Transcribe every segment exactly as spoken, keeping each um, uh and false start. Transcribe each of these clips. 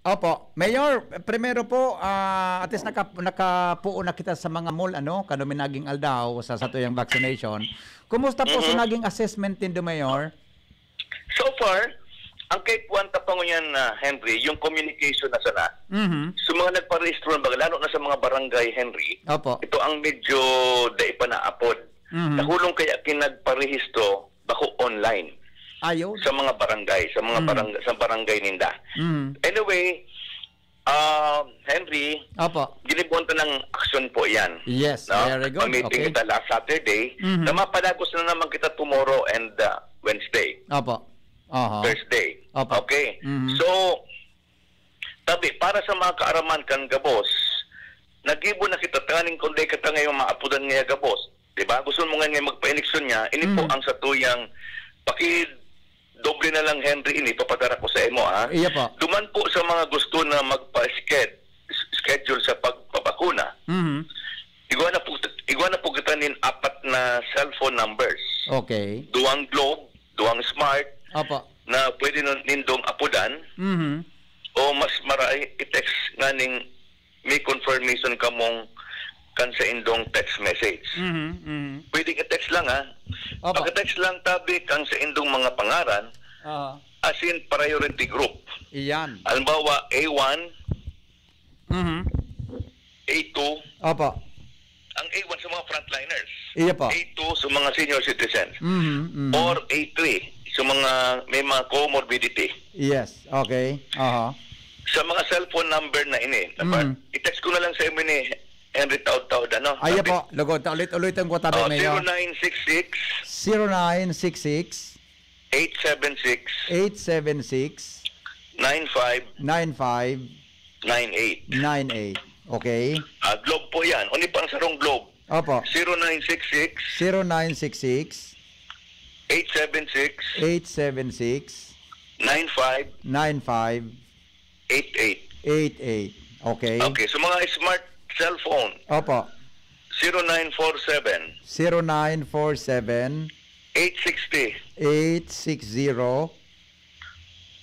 Opo. Mayor, primero po, ah, at least naka-, nakapuo na kita sa mga mall, ano, kanuminaging aldaw sa satuyang vaccination. Kumusta po sa Mhm. naging assessment nindo, Mayor? So far, ang kaipuhan ta pa ngunyan na, Henry, yung communication na sana. Mhm. Sa mga nagparehistro na baga, lalo na sa mga barangay, Henry, Opo. ito ang medyo dai pa naapod. Mhm. Dahulong kaya kinagparehistro, bako online. Ayun. Sa mga barangay, sa mga Mm. barang-, sa barangay ninda. Mm. Anyway, ah, Henry, Opo. ginibuhan ta ng aksyon po yan. Yes, No? very good. May meeting Okay. kita last Saturday Mhm. na mapalagos na naman kita tomorrow and, ah, Wednesday. Opo. Aha. Thursday. Opo. Okay. Mhm. So, tabi, para sa mga kaaraman kan gabos, nagibo na kita tanganing kung di kita ngayon maapudan ngaya gabos. Di ba? Gusto mo nga ngayon magpa-eleksyon niya, ini po Mhm. ang satuyang paki-, doble na lang, Henry, ini, papadara ko sa imo, ha? Iya po. Duman po sa mga gusto na magpa-sched-, schedule sa pagpabakuna, Mhm. igwa na po, igwa na po kita nin apat na cellphone numbers. Okay. Duwang Globe, duwang Smart, Opo. na pwede nun nindong apudan, Mhm. o mas maray, i-text nganing may confirmation kamong kan sa indong text message. Mhm, mhm. Pwedeng i-text lang, ha? Opo. Pag-text lang tabi kang sa indong mga pangaran, Oo. as in priority group. Iyan. Halimbawa, A one, Mhm. A two, Opo. ang A one sa mga frontliners. Iya po. A two sa mga senior citizens. Mhm, mhm. Or A three sa mga may mga comorbidity. Yes, okay. Aha. Sa mga cellphone number na ini, dapat Mm. i-text ko na lang sa imo ni Henry Taud-Taud, ano? Ayo Sabi po, lugod. Ulit-ulitin ko, tabi, Oh, Mayor. zero nine six six, Zero nine six six, eight seven six, eight seven six, nine five, nine five, nine eight. Nine eight. Okay. Ah, Globe po yan. Uni pang sarong Globe. Opo. Zero nine six six, Zero nine six six, eight seven six, eight seven six, nine five, nine five, eight eight. Eight eight. Okay. Okay, so mga smart cellphone, Opo. zero nine four seven, Zero nine four seven, eight six zero, eight six zero,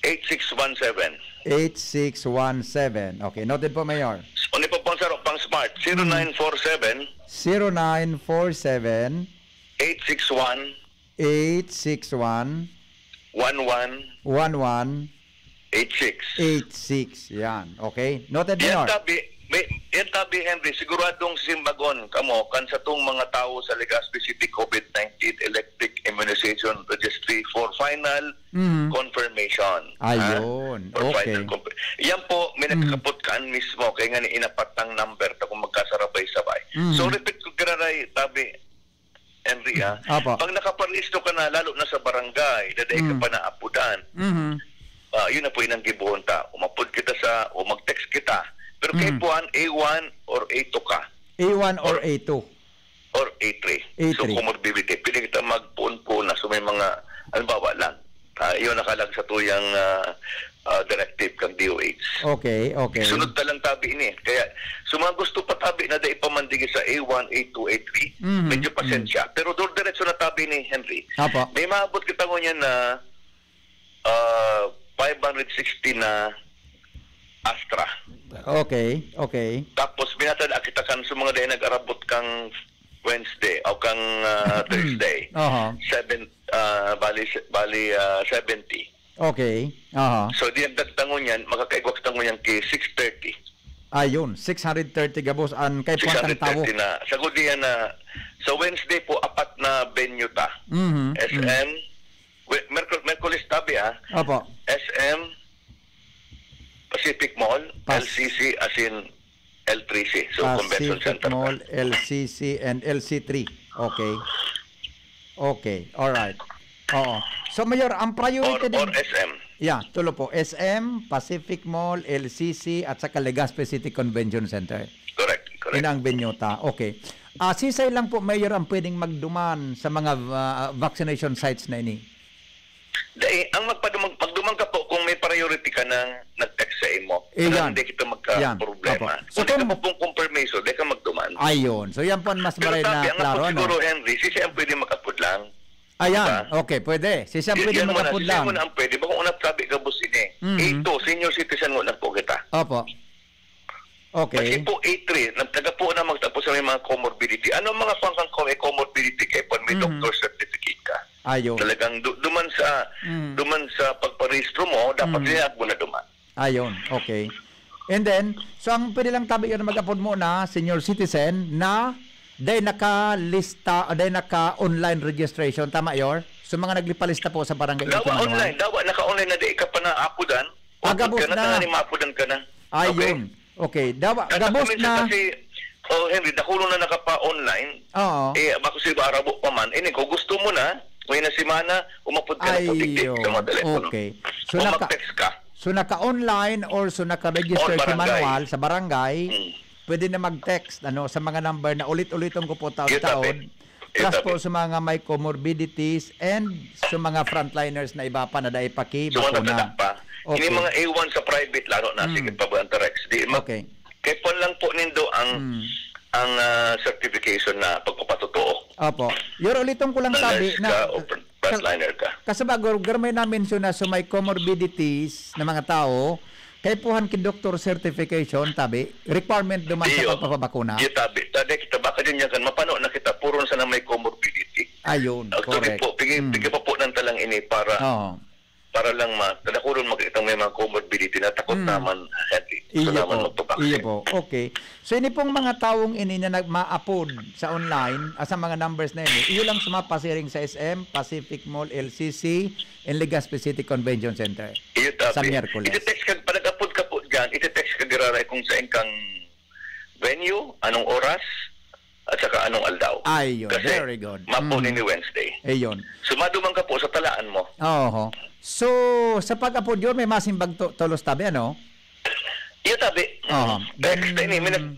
eight six one seven. Eight six one seven. Okay, noted po, Mayor. Uni pa pang saro, pang smart, Mm. zero nine four seven, Zero nine four seven, eight six one, eight six one, one one, one one, eight six. Eight six. Yan. Okay. Noted, Yan Mayor. tabi, may, yan tabi, Henry, siguradong simbagon kamo kan satong mga tawo sa Legazpi City COVID nineteen Electric Immunization Registry for final Mhm. confirmation. Ha? Ayun. For Okay. final confirmation. Yan po, may Mhm. nagkakapot kaan mismo, kaya nga ni inapat ang number ta kung magkasarabay-sabay. Mhm. So, repeat ko, giraray, tabi, Henry, ah. Apo. Pag nakaparehistro ka na, lalo na sa barangay, na dai ka Mhm. pa naapudan, Mhm. ah, yun na po inang gibohon ta. Umapod kita sa, o mag-text kita. Pero kay Mhm. Juan, A one or A two ka. A one or Or A two. Or A three. So, A three. Comorbidity. Pwede kita magpuon-puon na. So, may mga, halimbawa lang, ah, yun nakalag sa tuyang, ah, ah, directive kang D O H. Okay, okay. Sunod na lang tabi ini. Kaya, sa mga gusto pa tabi na dai pa man digi sa A one, A two, A three, Mhm, medyo mhm. pasensya. Pero dur-, diretso na tabi ni Henry. Apo. May maabot kita ngunyan na, ah, five hundred sixty na Astra. Okay, okay. Tapos, binatad kita kan sa mga dai nag-arabot kang Wednesday o kang, ah, Thursday. Aha. Seven, ah, bali, bali, ah, seventy. Okay. Aha. So, di ang dagdangon yan, makakaigwa kita ngunyan ki six thirty. Ayun, six hundred thirty gabos an kay Puan Tang Tawo. Six hundred thirty na. Sagod diyan na, sa Wednesday po, apat na venue ta. Mhm, S M, mhm. We-, Merkul-, Merkulis tabi, ah. Opo. S M, Pacific Mall, Pas- L C C, as in L three C. So, Convention Pacific Center. Mall, L C C, and L C three. Okay. Okay, alright. Oo. So, Mayor, ang priority Or, din or S M. Yeah, tulo po. S M, Pacific Mall, L C C, at saka Legazpi City Convention Center. Correct, correct. Yun ang venue ta. Okay. Ah, sisay lang po, Mayor, ang pwedeng magduman sa mga, ah, vaccination sites na ini? Dai, ang magpaduman, magduman ka po kung may priority ka nang nag-text sa imo. Eh, Kaya yan. hindi kita Yan. magka-problema. Apo. So, Kung di ka kung po pong confirmation, di ka magduman. Ayun. So, yan po ang mas Pero maray na sabi, ang klaro, ako no? siguro, Henry, sisay ang pwede mag-apod lang. Ayan, Diba? okay, pwede. Si Sam Y-, pwede yan muna, mag-apod si Sam lang. muna ang pwede. Bako unat sabi ka, boss, ini. Mhm. A two, senior citizen muna po kita. Opo. Okay. Kasi po, A three, nagtaga po na magtapos sa may mga comorbidity. Ano ang mga pangkang may comorbidity kay pag may Mhm. doctor certificate ka? Ayun. Talagang du-, duman sa, Mhm. duman sa pagparehistro mo, dapat Mhm. linahag mo na duman. Ayun, okay. And then, so ang pwede lang tabi yun, mag-apod muna, senior citizen, na day nakalista, o day naka-online registration. Tama, Yor? So, mga naglipalista po sa barangay Dawa Ito Manuel. online, dawa naka-online na di ka pa naapodan. Ah, Apod gabos ka na, na. tangan ni maapodan ka na. Okay. Ayun. Okay. Dawa, Nasa gabos probinsya na. kasi, oh, Henry, dakulo na nakapa-online. Oo. Eh, bako si Barabo pa man. Ini, kung gusto mo na, may na semana, umapod ka na po, dikdik Ayun. sa mga telepono. Okay. So, O naka-, mag-text ka. so, naka-online or so, naka-register Or si barangay. manual sa barangay, Hmm. pwede na mag-text, ano, sa mga number na ulit-uliton ko po Yun, tabi. taon-taon. Yun, Plus tabi. po sa mga may comorbidities and sa mga frontliners na iba pa na dai pa ki So, mga bakuna. tatak pa. Ini Okay. mga A one sa private, lalo na, Hmm. sige, pa ba ang Tarex? Di, mag-, Okay. kaya po lang po nindo ang, Hmm. ang, ah, certification na pagpapatotoo. Opo. Yor, uliton ko lang, Na tabi, nurse na ka o fr-, ka-, frontliner ka. kasi bago, gar may na-mention na so may comorbidities na mga tao, kaipuhan ki doctor certification, tabi, requirement duman sa Iyo. pagpapabakuna. Iyo, tabi. Tabi kita, baka din yan kan, mapano na kita, puro na sana may comorbidity. Ayun, Actually correct. po, pigi-, Mm. pigi pa po ng talang ini para, Oo. para lang ma-, tadakuron makita may mga comorbidity na takot Mm. naman, Henry. Gusto Iyo naman po. magpabaksin. Iyo po. Okay. So, ini pong mga taong ini na nag-, maapod sa online, ah, sa mga numbers na ini, iyo lang sa mga pasiring sa S M, Pacific Mall, L C C, and Legazpi City Convention Center. Iyo, tabi. Sa Miyerkules. Iti-text ka, pag nag-apod ka po dyan, iti-text ka giraray kung saan kang venue, anong oras, at saka anong aldaw. Ayun, Kasi very good. mapo Mm. ni Wednesday. Ayun. Sumado man ka po sa talaan mo. Oho. So, sa pag-apod yun, may masimbag to-, tolos tabi, ano? Iyo, tabi. Oho. Mm. Text Then, na ini, may nag-,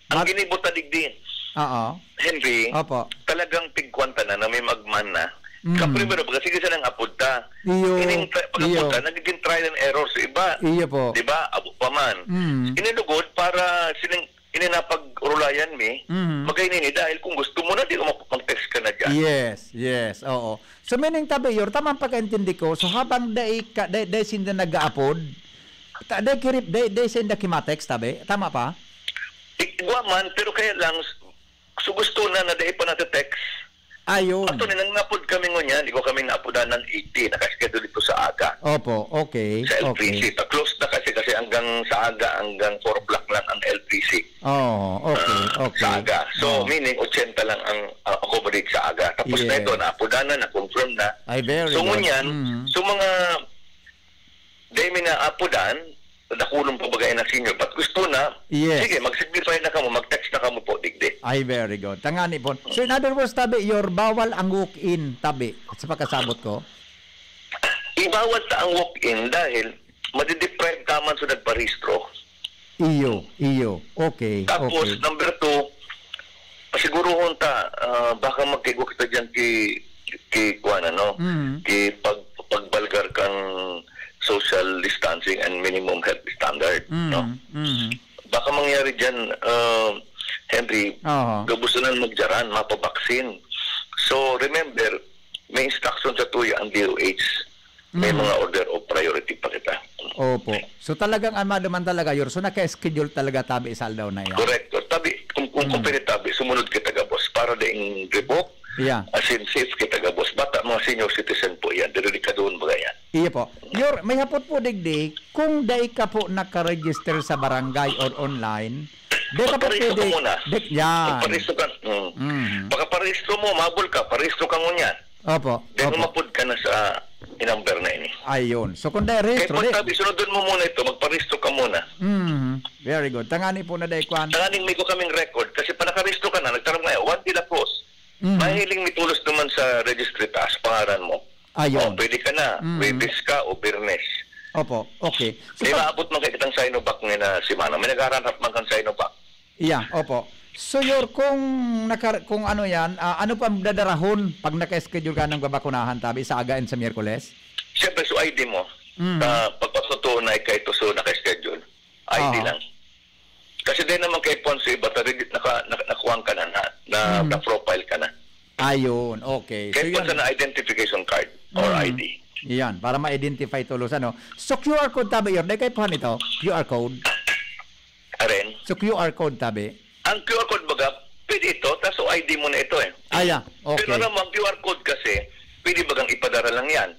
ang Mat- ginibo ta digdi, Oo. Henry, Opo. talagang tigkwan ta na, na may magman na. Mm. Sa primero, baga, sige, sanang apod ta. Iyo. Ining tra-, pag-apod Iyo. ta, nagiging trial and error sa iba. Iyo po. Di ba? Abo pa man. Mm. Inilugod para sining, ininapag-urulayan mi, Mm. magay nini, dahil kung gusto mo na, di mo mag-, mag-text ka na dyan. Yes, yes, oo. So, meaning, tabi, Yor, tama ang pagkaintindi ko. So, habang dai ka, dai, dai sinda nag-aapod, ta-, dai kirip, dai, dai sinda kimatext, tabi? Tama pa? Igwa man, pero kaya lang, so gusto na na dai pa nate-text. Ayun. Ato ni, nang napod kami ngunyan, igwa kami naapodan ng eighty, nakaschedule dito sa aga. Opo, okay, Sa L P C. okay. Ta-, close na kasi, kasi hanggang sa aga, hanggang four o'clock lang ang L P C. Oh, okay, Ah, okay. sa aga. So, Oh. meaning, ochenta lang ang, ah, accommodate sa aga. Tapos na Yes. ito, naapodan na, na-confirm na. Ay, very So, good. ngunyan, Mm. so mga, dahil may naapodan, dakulon pa bagay na senior, but gusto na, Yes. sige, mag-signify na kamo, mag-text na kamo po, digdi. Ay, very good. Tangani po. So, in other words, tabi, your bawal ang walk-in, tabi, sa pagkasabot ko? Ibawal ta ang walk-in dahil madideprive ka man sa nagparehistro. Iyo, iyo. Okay, Tapos, okay. number two, pasiguruhon ta, ah, baka magkaigo kita dyan ki, ki, kuwan, ano, Mhm. ki pag, pagbalgar kang social distancing and minimum health standard, Mhm, no? mhm. Baka mangyari dyan, ah, Henry, Aha. gabusunan magjaran, mapabaksin. So, remember, may instruction sa tuya ang D O H. May Mhm. mga order of priority pa kita. Opo. So, talagang ama naman talaga, Yor. So, naka-schedule talaga tabi sa aldaw na yan. Correct. Tabi, kung, kung Mm. company tabi, sumunod kita gabos para daing revoke. Yeah. As in, safe kita gabos. Bata, mga senior citizen po yan. Delikado baga yan. Iyo po. Yor, may hapot po, digdi, kung dai ka po nakaregister sa barangay or online, dai ka po Magparehistro ka pwede, muna. di-, yan. Magparehistro ka. Mm. Mhm. Pagkaparehistro mo, mabol ka, parehistro ka ngunyan. Opo, Then opo. umapod ka na sa inamber na ini. Ayun. So, kung dai Kaya rehistro, po di- sabi, sunodon mo muna ito, magparehistro ka muna. Mhm. Very good. Tangani po na dai kwan. Tanganing may ko kaming record, kasi pa nakarehistro ka na, nagtarong ngayon, Juan de la Cruz. Mhm. Mahiling mitulos naman sa registry taas, pangaran mo. Ayun. O, pwede ka na. Mhm. Webes ka o Biyernes. Opo. Okay. So, May pag- maabot man kayo kitang Sinovac ngayon na semana. May naghahanap man kang Sinovac. Yeah, opo. So, Yor, kung naka-, kung ano yan, ah, ano pa ang dadarahon pag naka-schedule ka ng babakunahan, tabi, sa aga and sa Miyerkules? Siyempre, so I D mo. Mm. Sa pagpatutuo na ikaw ito, so naka-schedule. I D Oo. lang. Kasi din naman kay Ponce, iba ta, naka-, naka-, nakuhaan ka na, na, na, Mm. na-profile ka na. Ayun, okay. So, Kaya po yun. Sa na identification card or Mm. I D. Yan, para ma-identify tulos, ano. So, Q R code tabi, Yor. Dahil kayo po nito, Q R code. Aren? So, Q R code tabi. Ang Q R code baga, pwede ito, taso I D mo na ito eh. Ah, yeah. Okay. Pero alam mo, ang Q R code kasi, pwede bagang ipadara lang yan.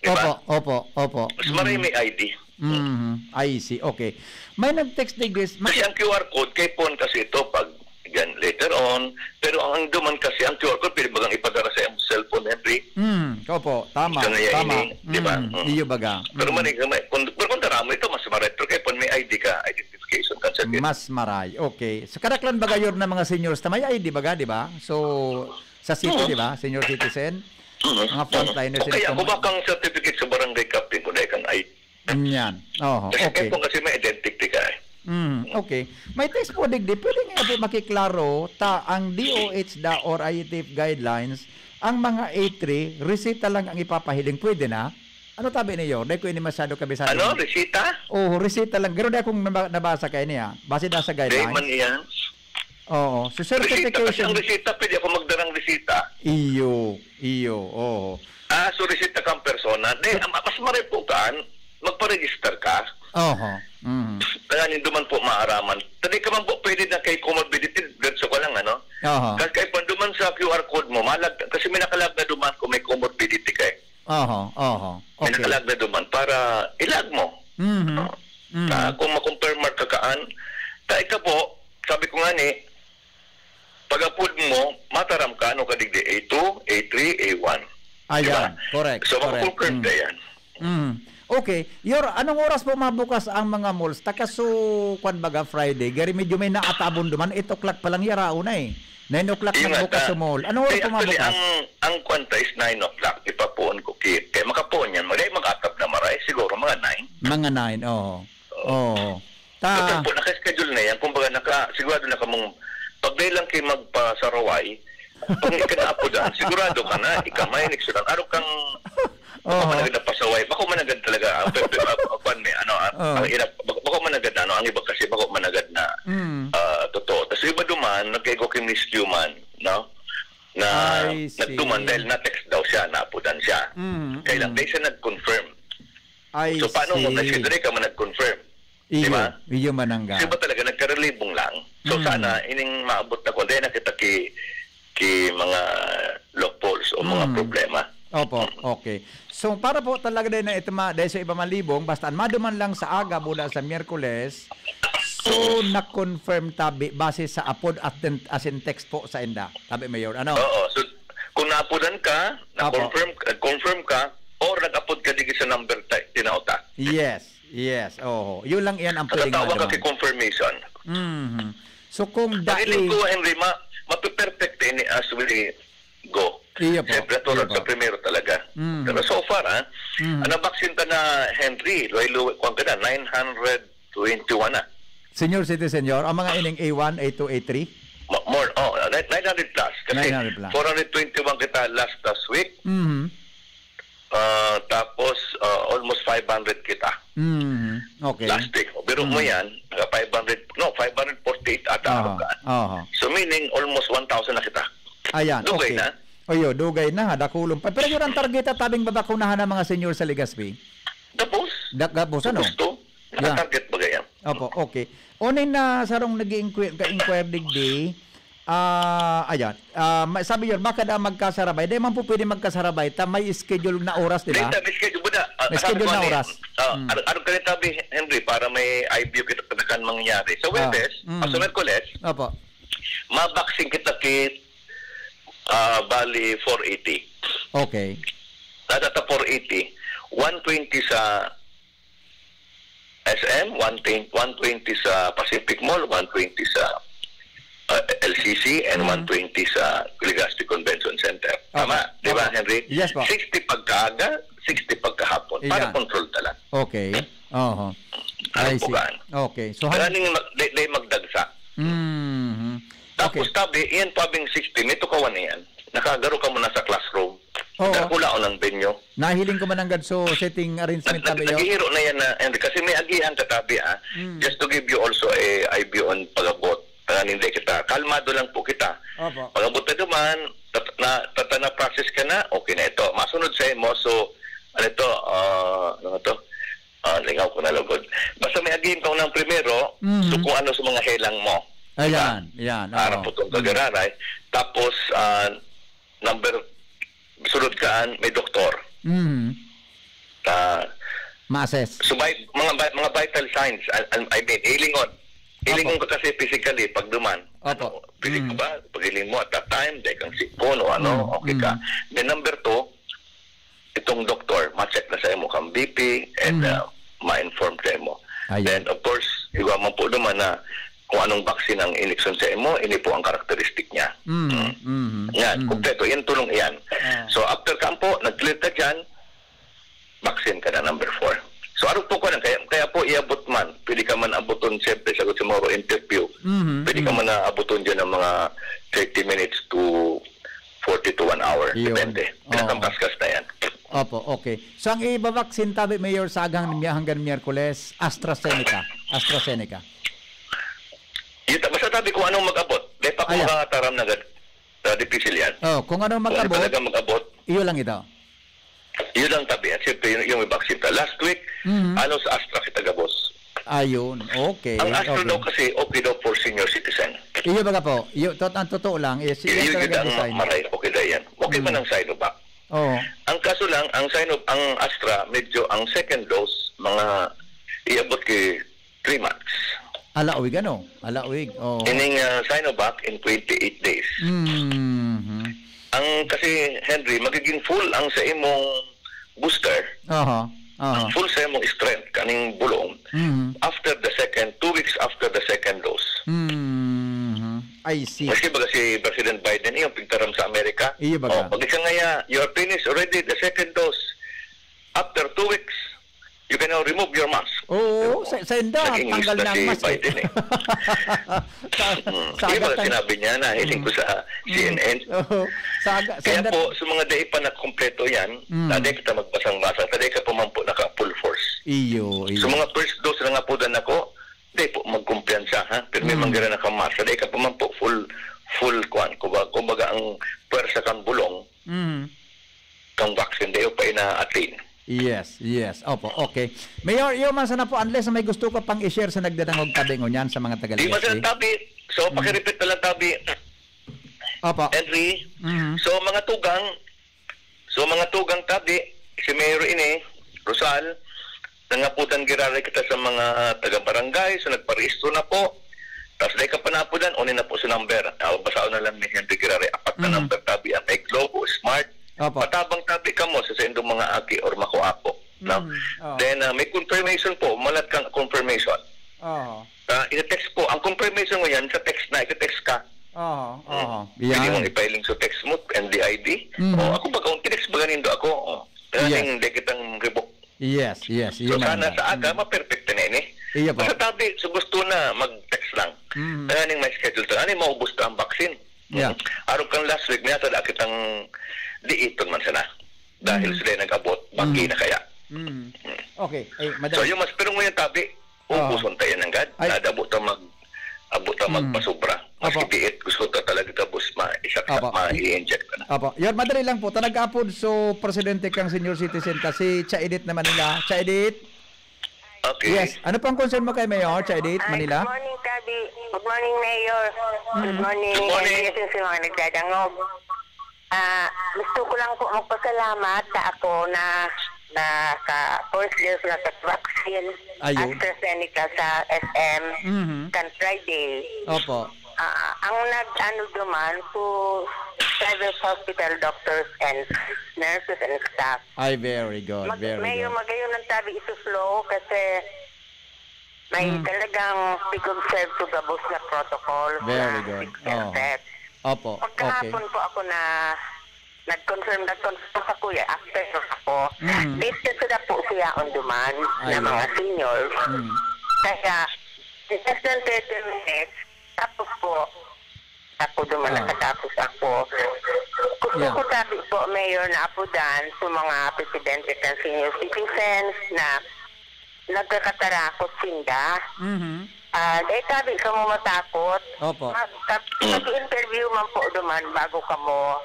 Di ba? Opo, opo, opo. Mas maray Mm. may I D. Mhm. I see. Okay. May nag-text digdi, Kasi ang Q R code, kay phone kasi ito pag yan, later on. Pero ang duman kasi, ang Q R code, pwede bagang ipadara sa iyong cellphone, Henry? Mm, opo, tama, Ito na yan, tama. Ini, di ba? Mm, Mm. iyo baga. Pero Mm. mali, may, kung, pero kung dara mo ito, mas maray. Pero kay phone, may I D ka, identification ka, sir. Mas maray. Okay. Sa kadaklan baga, Yor, na mga seniors na may I D baga, di ba? So, sa city, Oo. di ba? Senior citizen, Mm. mga frontliners, O kaya, sila kung kumain. Bakang certificate sa barangay captain, kung dahil kang I D. Yan. Oho, Kasi okay. kaya po kasi may identity ka eh. Mm, okay. May text po digdi, pwede nga po makiklaro ta ang D O H da or I A T F guidelines, ang mga A three, resita lang ang ipapahiling. Pwede na? Ano tabi niyo? Dahil ko ini masyado kabisado. Ano? Resita? Oo, resita lang. Pero di akong naba-, nabasa kayo niya. Base da sa Di guidelines. man iyan. Oo. So, Resita, kasi ang certification. Resita, pwede ako magdarang resita. Iyo, iyo, oo. Ah, so resita kang persona. Di, So, ma-, mas maray po kaan, magpa-register ka. Oho. Mhm. Tanganing duman po maaraman. Tadi ka man po, pwede na kay comorbidity, diretso ka lang, ano? Oho. Kasi kay panduman sa Q R code mo, malag, kasi may nakalag na duman kung may comorbidity ka eh. Oho, oho. May Okay. nakalag na duman para ilag mo. Mhm. Oo. Mhm. Ah, kung makumpirmar ka kaan, ta ika po, sabi ko nga ni, pag-apod mo, mataram ka, ano ka digdi, A two, A three, A one. Di ba? Ayan, correct, So, correct. makukumpirm Mm. ka yan. Mm. Okay. Yor, anong oras po mabukas ang mga malls? Taka so, kwan baga, Friday. Gari medyo may naatabon duman. Eight o'clock pa lang yaraon na eh. Nine o'clock Iyo nga nagbukas ta. sa mall. Anong oras Eh, po actually, mabukas? ang, ang kwan ta is nine o'clock. Ipapuon ko ki-, kaya makapuon yan. Magay mag-atab na maray. Siguro mga nine. Mga nine, oo. Oo. Oo. Ta- Total po, naka-schedule na yan. Kumbaga, naka, sigurado na kamong, pag dahil lang kayo magpasaraway, kung ikanaapodan, sigurado ka na, ikamay, nagsulang. Araw kang, bako Oho. managad na pasaway, bako managad talaga, ang pe-, pe-, ah, ah, kwan, may ano, ah, Oo. ang ina-, bako, bako managad na, ano, ang iba kasi, bako managad na, Mm. ah, totoo. Tas yung iba duman, nagkaigo kay Miss Human, no? Na I see. nagduman dahil na-text daw siya, naapodan siya. Mm, Kaya lang, mm. dahil siya nag-confirm. I So, paano mo see. na si Dre ka man nag-confirm? Iyo, Di ba? iyo manangga. Kasi ba talaga nagkarelibong lang? So, Mm. sana, ining maabot na ko, dahil nakita ki, ki mga loopholes o mga Mm. problema. Opo, Mm. okay. So, para po talaga din na ito ma-, dahil sa iba malibong, basta ang maduman lang sa aga, mula sa Miyerkules, so, na-confirm tabi, base sa apod at den-, as in text po sa inda. Tabi, Mayor, ano? Oo, so, kung naapodan ka, Apo. na-confirm, confirm ka, or nag-apod ka digi sa number ta-, tinao ta. Yes. Yes, oo. Yun lang iyan ang pwedeng Nakatawa ka maduman. kay confirmation. Mhm. So, kung Ang hiling dai- ko, Henry, ma-, mapiperfect ini as we go. Iyo po, Siyempre, tulad iyo po. sa primero talaga. Mhm. Pero so far, ah, Mhm. ang nabaksin ka na, Henry, luway-luway, kuwan ka na, nine hundred twenty-one na. Senior citizen, Yor, ang mga ining A one, A two, A three? Mo-, more, oh, nine hundred plus. Kasi Nine hundred plus. four hundred twenty-one kita last, last week. Mhm. Ah, tapos, ah, almost five hundred kita. Mm, okay. Last week. Biro mo Mm. yan, naka five hundred, no, five hundred forty-eight ata Aha, ako ka. aha. So, meaning, almost one thousand na kita. Ayan, Dugay okay. na. Oyo, dugay na, ha, dakulon pa. Pero yun ang target at tabing babakunahan ng mga senior sa Legazpi? Tapos? Da-, tapos, ano? Gusto? Yeah. Naka-target ba yan? Opo, okay. Unin na sarong nag-i-inquire, ka-inquire digdi, ah, ayan. Ah, ma-, sabi yun, baka daw magkasarabay. Di man po pwede magkasarabay. Ta-, may schedule na oras, di ba? Dito, may schedule ba na? Ah, May sabi schedule ko na ni, oras. ah, Hmm. ano, ano ka rin sabi, Henry, para may I B O kita, kita kan mangyayari. Sa Ah, Webes, hmm. ah, sa Merkules, Opo. maboxing kita kit, ah, bali four eighty. Okay. Nasa ta four eighty. One twenty sa S M, one twenty, one twenty sa Pacific Mall, one twenty sa, uh, L C C, and Mm. one twenty sa Legazpi Convention Center. Opo. Tama, di ba, Opo. Henry? Yes po. Sixty pagkaaga, sixty pagkahapon. Para Iyan. control talaga. Okay. Oho. Ano I po see. kaan? Okay. So, Kaya han- ning mag-, day, day magdagsa. Mhm. Tapos Okay. tabi, iyan pabing sixty, may tukawan na yan. Nakagaro ka muna sa classroom. Oo. Dakulaon ang venue. Nahiling ko man ang gadso setting arrangement Nag-, tabi, yo? naghihiro na yan na, and kasi may agihan ka tabi, ah. Mm. Just to give you also a, a view on pag-abot. Tanganing hindi kita. Kalmado lang po kita. Opo. Pag-abot na duman, tat-, na, Test ka na, okay na ito. Masunod sa imo, so, ano ito, ah, ano to? Ah, lingaw ko na lugod. Basta may agim ka ng primero, Mhm. so kung ano sa mga helang mo. Ayan, Diba? yan, Harap oo. po itong Mm. kagararay. Tapos, ah, number, sunod kaan, may doktor. Mhm. Ah, Ma-assess. So, by, mga, vi- mga vital signs, I, I, I mean, hilingon. Hilingon Opo. ka kasi physically, pag duman. Opo. Ano, pwede ka Mm. ba? Pag hiling mo at that time, dahil kang sipon o ano, Mm, okay ka. mm. Then, number two, itong doktor, ma-check na sa imo kang B P and, Mm. uh, ma-inform sa imo. Ayun. Then, of course, iwa man po naman na kung anong vaccine ang injection sa imo, ini po ang karakteristik niya. Mm, Mm. mm, Yan, mm. kompleto. Yan, tulong iyan. Ah. So, after kampo, nag-clear ka dyan, vaccine ka na, number four. So, arog po ko lang, kaya, kaya po iabot man, pwede ka man abuton, siyempre, sagot sa mga interview, Mhm, pwede ka mhm. man na abuton dyan ng mga thirty minutes to forty to one hour. Yun. Depende. Oo. Pinakambaskas na yan. Opo, okay. So, ang iba vaccine tabi, Mayor, sa agang niya hanggang Miyerkules, AstraZeneca. AstraZeneca. Yun, basta tabi kung anong mag-abot. Di pa ako Ayan. makataram na gad-, na difícil yan. Oh, kung ano Kung ano mag-abot, talaga mag-abot, iyo lang ito. Yun lang tabi. At siyempre, yung, yung may vaccine pa. Last week, Mhm. ano sa Astra kita gabos. Ayun, okay, Ang Astra okay. daw kasi okay daw for senior citizen. Iyo baga po, iyo, tot-, ang totoo lang, is, Yun, yun yun, yun talaga ang design. maray, okay na yan. Okay man Mm. ang Sinovac. Oo. Ang kaso lang, ang Sino, ang Astra, medyo ang second dose, mga iabot kay three months. Alawig, ano? Alawig, oo. Ining, ah, Sinovac in twenty-eight days. Mhm. Ang kasi, Henry, magiging full ang sa imong booster, Aha, aha. ang full sa imong strength, kaning bulong, Mhm. after the second, two weeks after the second dose. Mhm. I see. Maski baga si President Biden, yung pigtaram sa Amerika, Iyo baga. oh, pag isa nga ya, you are finished already, the second dose, after two weeks, you can now remove your mask. Oo, Pero sa, sa inda, naging tanggal na ang si mask, eh. Biden, eh. Sa, Mm. sa Di ba agat ang sinabi niya na hiling ko Mm. sa Mm. C N N? Oo. Sa aga-, sa Kaya inda po, sa mga dai pa nakumpleto yan, Mm. taday kita magbasang-basa, taday ka pa man po naka-full force. Iyo, iyo. Sa mga first dose na nga po dan ako, di po magkumpiyansa, ha? Pero may Mm. manggara na ka mask, taday ka pa man po full, full kwan. Kumbaga, kumbaga ang pwersa kang bulong, Mm. kang vaccine, di pa ina-attain. Yes, yes. Opo, okay. Mayor, iyo man sana po, unless may gusto ka pang i-share sa nagdadangog tabi ngunyan sa mga taga Di Legazpi. Masasabi. So, Mm. pakirepeat na lang tabi. Opo. Henry. Mhm. So, mga tugang, so, mga tugang tabi, si Mayor ini, Rosal, nangaputan giraray kita sa mga taga-barangay, so nagparehistro na po. Tapos dahil ka panapudan, unin na po sa number. Ah, basaon na lang ni Henry Giraray, apat na Mhm. number tabi, ang may Globe o Smart. Opo. Matabang tabi kamo sa saindong mga aki or makuapo, no? Mm, oo. Then, ah, may confirmation po, malat kang confirmation. Oo. Ah, ina-text po. Ang confirmation mo yan, sa text na, ika-text ka. Oo, Mm. oo. Pwede Yan. mong ipahiling sa text mo, N D I D. Mhm. O, ako ba, kung tinext ba ganindo ako? O, Yes. ganindo kitang revoke. Yes, yes. So, Iyo man sana yan. sa aga, Mm. maperpekto na ini. Iyo po. Basta tabi, so gusto na, mag-text lang. Mhm. Tanganing may schedule, tanganing maubos na ang vaccine. Yeah. Mm. Arog kang last week, may ata da kitang diiton man sana. Dahil Mhm. sila yung nag-abot, banggi Mhm. na kaya. Mhm. Mm. Okay. Ay, So, madali. yung mas, pero ngayon tabi, Oo. ubuson tayo ng gad. Ay. Nada, abot ang mag-, abot ang Mm. magpasobra. Mas Opo. kitiit, gusto ta talaga tapos ma-, isa ka, Opo. ma-i-inject ka na. Opo. Yun, madali lang po. Talaga po, so, presidente kang senior citizen kasi Cha Edith naman nila. Cha Edith? Okay. Yes. Ano pong concern mo kay Mayor, Cha Edith, Ay, Manila? Good morning, Tabi. Good morning, Mayor. Good Mm. morning, Good morning. Mayor, sa mga nagdadangog. Ah, gusto ko lang po magpasalamat sa ako na, na sa first dose na sa vaccine, Ayun. AstraZeneca sa S M, Mhm. kan Friday. Opo. Ah, ang nag-ano duman, so, private hospital doctors and nurses and staff. Ay, very good, Mag-, very medyo good. magayon ang tabi isuslaw kasi may Mm. talagang pig-observe to gabos na protocol Very na good. Oh. six step. Opo, Pagkahapon okay. po ako na, nag-confirm, nag-confirm sa kuya, after ako. Mm. Dito sila po siya on demand na Ayun. mga seniors. Mm. Kaya, in less than thirty minutes, tapos po, ako duman, Ah. nakatapos ako. Gusto Yeah. ko sabi po, Mayor, na apudan sa mga presidente ng senior citizens na nagkakatarakot sinda. Mhm. Ah, dahil sabi ka mo matakot, Opo. mag-, mag-, mag-interview man po duman bago ka mo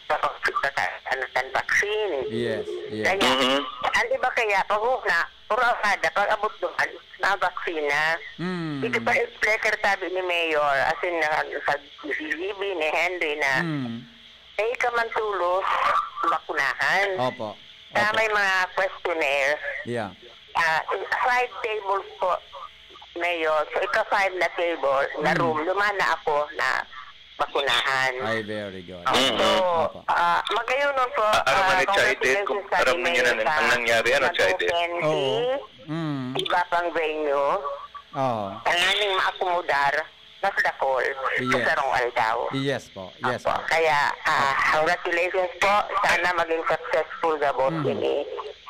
sa hospital, ano, sa vaccine. Yes, yes. Kaya, Mhm. ang iba kaya, pag una, puro kada, pag abot doon, na vaccine na. Mm. Ito pa explicker sabi ni Mayor, as in, na, sa G B ni Henry na, Mm. eh, ikaw man tulos, bakunahan. Opo. Sa Opo. may mga questionnaire, Yeah. ah, five tables po, Mayor. So, ika five na table, na Mm. room, lumana ako na bakunahan. Ay, very good. So, Opo. ah, magayunon po, Ah, aram ah, ni Chaidet, congratulations kung sa aram niya na, Mayor sa ang nangyari, ano, Chaidet? Nagpapenti, Oo. Mm. iba pang venue, Oo. tanganing maakomodar, mas dakol, Yes. sa sarong aldaw. Yes po. Yes Opo. po. Kaya, ah, congratulations po. Sana maging successful gabos Mhm. ini.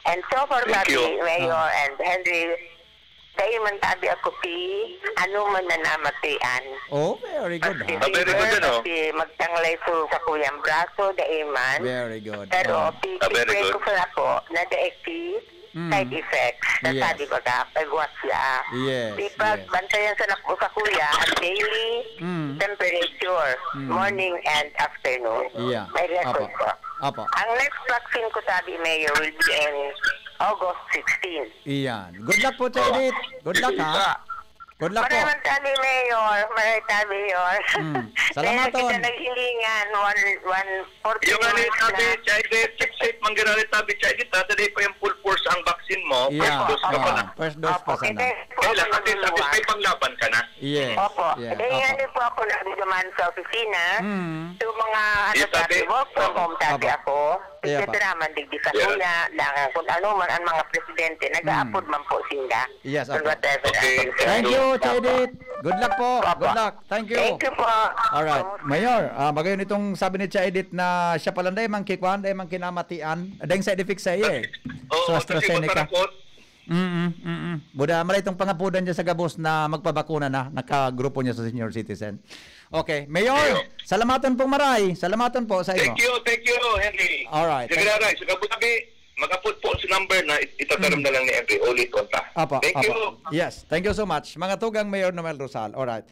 And so far, Thank Bobby, you. Mayor, Ah. and Henry, dai man tabi ako si ano man na namatian. Oh, very good, ha? Ah, very good, ano? Si magtanglay sa, sa kuyang braso, dai man. Very good. Pero, Oh. pi- Ah, very pipray good. ko sa ako na dai ki Mm. side effects. Yes. Sabi baga, pagwas siya. Yes, Di pag yes. bantayan sa nako sa kuya, ang daily Mm. temperature, Mm. morning and afternoon. Yeah. May record Apo. po. Apo. Ang next vaccine ko, sabi Mayor, will be in August sixteen. Iyan. Good luck po, Chaidet. Good luck, ha? Good luck po. Maraming tabi, Mayor. Maraming tabi, Mayor. Mm. Dahil Salamaton. kita naghilingan, one, one, fourteen Yung ano yung months sabi, na. Chaidet, keep safe, manggirali tabi, Chaidet, tatali pa yung full force ang vaccine mo. Yeah. First dose ka pa Ah, lang. First dose pa Opo, sana. kaya po Kaya ako lang, at least, at least may nagluwas. panglaban ka na. Yes. Opo. Yeah. Dahil Opo. yan din po ako nagdidemand sa opisina. Mm. So, mga ano Yes, sabi, sabi. work from home sabi Opo. ako. Yeah, Kasi pa. drama, digdi sa Yeah. kuya, lang kung ano man ang mga presidente, nag-a-approve man po sila. Yes, Or opo. whatever Okay. ang concern. Thank you, Opo. Chaidet. Good luck po. Opo. Good luck. Thank you. Thank you po. Alright. Mayor, ah, magayon itong sabi ni Chaidet na siya pala dai man kikwan, dai man kinamatian. Dai side effects sa iya eh. Oo, So, kasi AstraZeneca. masarakot. Mm-mm, mm-mm. Buda, maray itong pangapudan dyan sa gabos na magpabakuna na, nakagrupo niya sa senior citizen. Okay, Mayor, Mayor. Salamaton pong maray. Salamaton po sa inyo. Thank you, thank you, Henry. Alright. Sige, Ray, sa Abu Dhabi, mag-apod po sa number na it- itataram Mm. na lang ni Henry. Ulit, konta. Apo, Thank apo. you. Yes, thank you so much. Mga tugang Mayor Noel Rosal. Alright.